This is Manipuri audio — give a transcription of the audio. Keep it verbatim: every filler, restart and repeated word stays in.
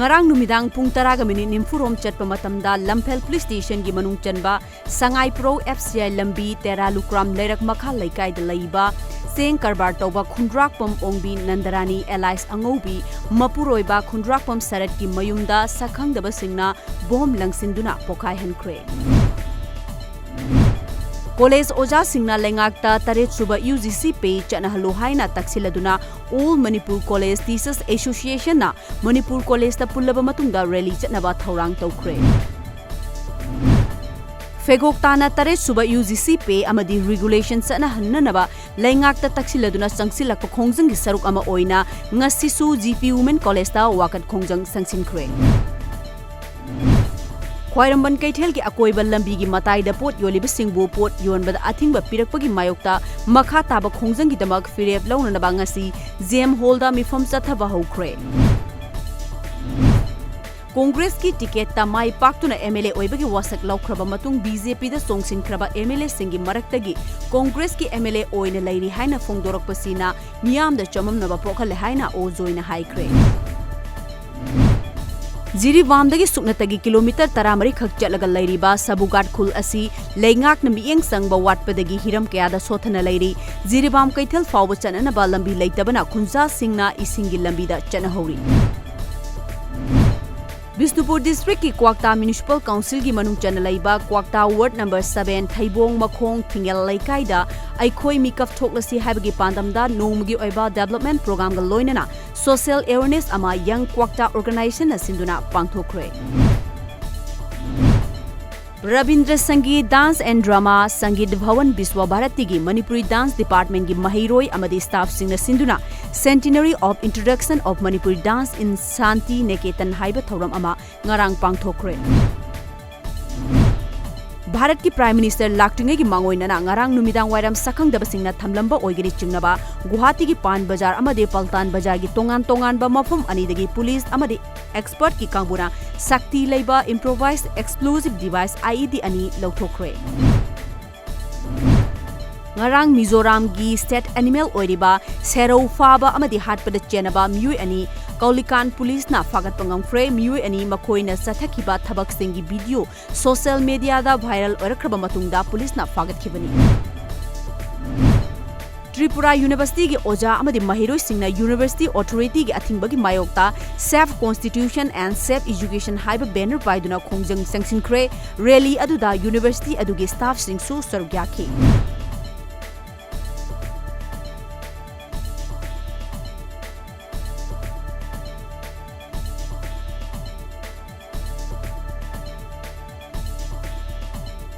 ꯉꯔꯥꯡ ꯅꯨꯃꯤꯗꯥꯡ ꯄꯨꯡ ꯇꯔꯥꯒ ꯃꯤꯅꯤꯠ ꯅꯤꯐꯨꯔꯣꯝ ꯆꯠꯄ ꯃꯇꯝꯗ ꯂꯝꯐꯦꯜ ꯄꯨꯂꯤꯁ ꯁ꯭ꯇꯦꯁꯟꯒꯤ ꯃꯅꯨꯡ ꯆꯟꯕ ꯁꯉꯥꯏꯄ꯭ꯔꯧ F C I ꯂꯝꯕꯤ ꯇꯦꯔꯥ ꯂꯨꯀ꯭ꯔꯥꯝ ꯂꯩꯔꯛ ꯃꯈꯥ ꯂꯩꯀꯥꯏꯗ ꯂꯩꯕ ꯆꯦꯡ ꯀꯔꯕꯥꯔ ꯇꯧꯕ ꯈꯨꯟꯗ꯭ꯔꯥꯛꯄꯝ ꯑꯣꯡꯕꯤ ꯅꯟꯗꯔꯥꯅꯤ alias ꯑꯉꯧꯕꯤ ꯃꯄꯨꯔꯣꯏꯕ ꯈꯨꯟꯗ꯭ꯔꯥꯛꯄꯝ ꯁꯔꯠꯀꯤ ꯃꯌꯨꯝꯗ ꯁꯛꯈꯪꯗꯕꯁꯤꯡꯅ ꯕꯣꯝ ꯂꯪꯁꯤꯟꯗꯨꯅ ꯄꯣꯈꯥꯏꯍꯟꯈ꯭ꯔꯦ꯫ ꯀꯣꯂꯦꯖ ꯑꯣꯖꯥꯁꯤꯡꯅ ꯂꯩꯉꯥꯛꯇ ꯇꯔꯦꯠ ꯁꯨꯕ U G C pay ꯆꯠꯅꯍꯜꯂꯨ ꯍꯥꯏꯅ ꯇꯛꯁꯤꯜꯂꯗꯨꯅ All Manipur College Teachers Associationꯅ Manipur ꯀꯣꯂꯦꯖꯇ ꯄꯨꯜꯂꯕ ꯃꯇꯨꯡꯗ ꯔꯦꯂꯤ ꯆꯠꯅꯕ ꯊꯧꯔꯥꯡ ꯇꯧꯈ꯭ꯔꯦ꯫ ꯐꯦꯒꯣꯛ ꯇꯥꯅ ꯇꯔꯦꯠ ꯁꯨꯕ U G C pay ꯑꯃꯗꯤ regulation ꯆꯠꯅꯍꯟꯅꯅꯕ ꯂꯩꯉꯥꯛꯇ ꯇꯛꯁꯤꯜꯂꯗꯨꯅ ꯆꯪꯁꯤꯜꯂꯛꯄ ꯈꯣꯡꯖꯪꯒꯤ ꯁꯔꯨꯛ ꯑꯃ ꯑꯣꯏꯅ ꯉꯁꯤꯁꯨ G P Women Collegeꯇ ꯋꯥꯀꯠ ꯈꯣꯡꯖꯪ ꯆꯪꯁꯤꯟꯈ꯭ꯔꯦ꯫ ꯈ꯭ꯋꯥꯏꯔꯝꯕꯟ ꯀꯩꯊꯦꯜꯒꯤ ꯑꯀꯣꯏꯕ ꯂꯝꯕꯤꯒꯤ ꯃꯇꯥꯏꯗ ꯄꯣꯠ ꯌꯣꯜꯂꯤꯕꯁꯤꯡꯕꯨ ꯄꯣꯠ ꯌꯣꯟꯕꯗ ꯑꯊꯤꯡꯕ ꯄꯤꯔꯛꯄꯒꯤ ꯃꯥꯌꯣꯛꯇ ꯃꯈꯥ ꯇꯥꯕ ꯈꯣꯡꯖꯪꯒꯤꯗꯃꯛ ꯐꯤꯔꯦꯞ ꯂꯧꯅꯅꯕ ꯉꯁꯤ J M Hallꯗ ꯃꯤꯐꯝ ꯆꯠꯊꯕ ꯍꯧꯈ꯭ꯔꯦ꯫ ꯀꯣꯡꯒ꯭ꯔꯦꯁꯀꯤ ꯇꯤꯀꯦꯠꯇ ꯃꯥꯏ ꯄꯥꯛꯇꯨꯅ M L A ꯑꯣꯏꯕꯒꯤ ꯋꯥꯁꯛ ꯂꯧꯈ꯭ꯔꯕ ꯃꯇꯨꯡ B J Pꯗ ꯆꯣꯡꯁꯤꯟꯈ꯭ꯔꯕ M L Aꯁꯤꯡꯒꯤ ꯃꯔꯛꯇꯒꯤ ꯀꯣꯡꯒ꯭ꯔꯦꯁꯀꯤ M L A ꯑꯣꯏꯅ ꯂꯩꯔꯤ ꯍꯥꯏꯅ ꯐꯣꯡꯗꯣꯔꯛꯄꯁꯤꯅ ꯃꯤꯌꯥꯝꯗ ꯆꯃꯝꯅꯕ ꯄꯣꯛꯍꯜꯂꯦ ꯍꯥꯏꯅ ꯑꯣ ꯖꯣꯏꯅ ꯍꯥꯏꯈ꯭ꯔꯦ꯫ ꯖꯤꯔꯤꯕꯥꯝꯗꯒꯤ ꯁꯨꯞꯅꯇꯒꯤ ꯀꯤꯂꯣꯃꯤꯇꯔ ꯇꯔꯥꯃꯔꯤ ꯈꯛ ꯆꯠꯂꯒ ꯂꯩꯔꯤꯕ ꯁꯕꯨꯒꯥꯠ ꯈꯨꯜ ꯑꯁꯤ ꯂꯩꯉꯥꯛꯅ ꯃꯤꯠꯌꯦꯡ ꯆꯪꯕ ꯋꯥꯠꯄꯗꯒꯤ ꯍꯤꯔꯝ ꯀꯌꯥꯗ ꯁꯣꯠꯊꯅ ꯂꯩꯔꯤ꯫ ꯖꯤꯔꯤꯕꯥꯝ ꯀꯩꯊꯦꯜ ꯐꯥꯎꯕ ꯆꯠꯅꯅꯕ ꯂꯝꯕꯤ ꯂꯩꯇꯕꯅ ꯈꯨꯟꯖꯥꯁꯤꯡꯅ ꯏꯁꯤꯡꯒꯤ ꯂꯝꯕꯤꯗ ꯆꯠꯅꯍꯧꯔꯤ꯫ ꯕꯤꯁꯅꯨꯄꯨꯔ districtꯀꯤ ꯀ꯭ꯋꯥꯛꯇꯥ Municipal Councilꯒꯤ ꯃꯅꯨꯡ ꯆꯟꯅ ꯂꯩꯕ ꯀ꯭ꯋꯥꯛꯇꯥ ward number seven ꯊꯩꯕꯣꯡ ꯃꯈꯣꯡ ꯊꯤꯡꯉꯦꯜ ꯂꯩꯀꯥꯏꯗ ꯑꯩꯈꯣꯏ ꯃꯤꯀꯞ ꯊꯣꯛꯂꯁꯤ ꯍꯥꯏꯕꯒꯤ ꯄꯥꯟꯗꯝꯗ ꯅꯣꯡꯃꯒꯤ ꯑꯣꯏꯕ development programꯒ ꯂꯣꯏꯅꯅ social awareness ꯑꯃ Young Kwakta Organizationꯅ ꯁꯤꯟꯗꯨꯅ ꯄꯥꯡꯊꯣꯛꯈ꯭ꯔꯦ꯫ ꯔꯕꯤꯟꯗ꯭ꯔ ꯁꯪꯒꯤꯠ Dance and Drama Sangeet Bhawan Visva ꯚꯥꯔꯇꯤꯒꯤ Manipuri dance departmentꯀꯤ ꯃꯍꯩꯔꯣꯏ ꯑꯃꯗꯤ staffꯁꯤꯡꯅ ꯁꯤꯟꯗꯨꯅ Centenary of Introduction of Manipuri Dance in Shanti Niketan ꯍꯥꯏꯕ ꯊꯧꯔꯝ ꯑꯃ ꯉꯔꯥꯡ ꯄꯥꯡꯊꯣꯛꯈ꯭ꯔꯦ꯫ ꯚꯥꯔꯠꯀꯤ Prime Minister ꯂꯥꯛꯇ꯭ꯔꯤꯉꯩꯒꯤ ꯃꯥꯡꯑꯣꯏꯅꯅ ꯉꯔꯥꯡ ꯅꯨꯃꯤꯗꯥꯡ ꯋꯥꯏꯔꯝ ꯁꯛꯈꯪꯗꯕꯁꯤꯡꯅ ꯊꯝꯂꯝꯕ ꯑꯣꯏꯒꯅꯤ ꯆꯤꯡꯅꯕ ꯒꯨꯋꯥꯍꯥꯇꯤꯒꯤ ꯄꯥꯟ ꯕꯖꯥꯔ ꯑꯃꯗꯤ ꯄꯜꯇꯥꯟ ꯕꯖꯥꯔꯒꯤ ꯇꯣꯉꯥꯟ ꯇꯣꯉꯥꯟꯕ ꯃꯐꯝ ꯑꯅꯤꯗꯒꯤ ꯄꯨꯂꯤꯁ ꯑꯃꯗꯤ expertꯀꯤ ꯀꯥꯡꯕꯨꯅ ꯁꯛꯇꯤ ꯂꯩꯕ improvised explosive device I E D ꯑꯅꯤ ꯂꯧꯊꯣꯛꯈ꯭ꯔꯦ꯫ ꯉꯔꯥꯡ ꯃꯤꯖꯣꯔꯥꯝꯒꯤ state animal ꯑꯣꯏꯔꯤꯕ ꯁꯦꯔꯧ ꯐꯥꯕ ꯑꯃꯗꯤ ꯍꯥꯠꯄꯗ ꯆꯦꯟꯅꯕ ꯃꯤꯑꯣꯏ ꯑꯅꯤ ꯀꯧꯂꯤꯀꯥꯟ ꯄꯨꯂꯤꯁꯅ ꯐꯥꯒꯠꯄ ꯉꯝꯈ꯭ꯔꯦ꯫ ꯃꯤꯑꯣꯏ ꯑꯅꯤ ꯃꯈꯣꯏꯅ ꯆꯠꯊꯈꯤꯕ ꯊꯕꯛꯁꯤꯡꯒꯤ video social mediaꯗ viral ꯑꯣꯏꯔꯛꯈ꯭ꯔꯕ ꯃꯇꯨꯡꯗ ꯄꯨꯂꯤꯁꯅ ꯐꯥꯒꯠꯈꯤꯕꯅꯤ꯫ ꯇ꯭ꯔꯤꯄꯨꯔꯥ ꯌꯨꯅꯤꯚꯔꯁꯤꯇꯤꯒꯤ ꯑꯣꯖꯥ ꯑꯃꯗꯤ ꯃꯍꯩꯔꯣꯏꯁꯤꯡꯅ ꯌꯨꯅꯤꯚꯔꯁꯤꯇꯤ ꯑꯣꯊꯣꯔꯤꯇꯤꯒꯤ ꯑꯊꯤꯡꯕꯒꯤ ꯃꯥꯌꯣꯛꯇ Save Constitution and Save Education ꯍꯥꯏꯕ banner ꯄꯥꯏꯗꯨꯅ ꯈꯣꯡꯖꯪ ꯆꯪꯁꯤꯟꯈ꯭ꯔꯦ꯫ Rally ꯑꯗꯨꯗ ꯌꯨꯅꯤꯚꯔꯁꯤꯇꯤ ꯑꯗꯨꯒꯤ staffꯁꯤꯡꯁꯨ ꯁꯔꯨꯛ ꯌꯥꯈꯤ꯫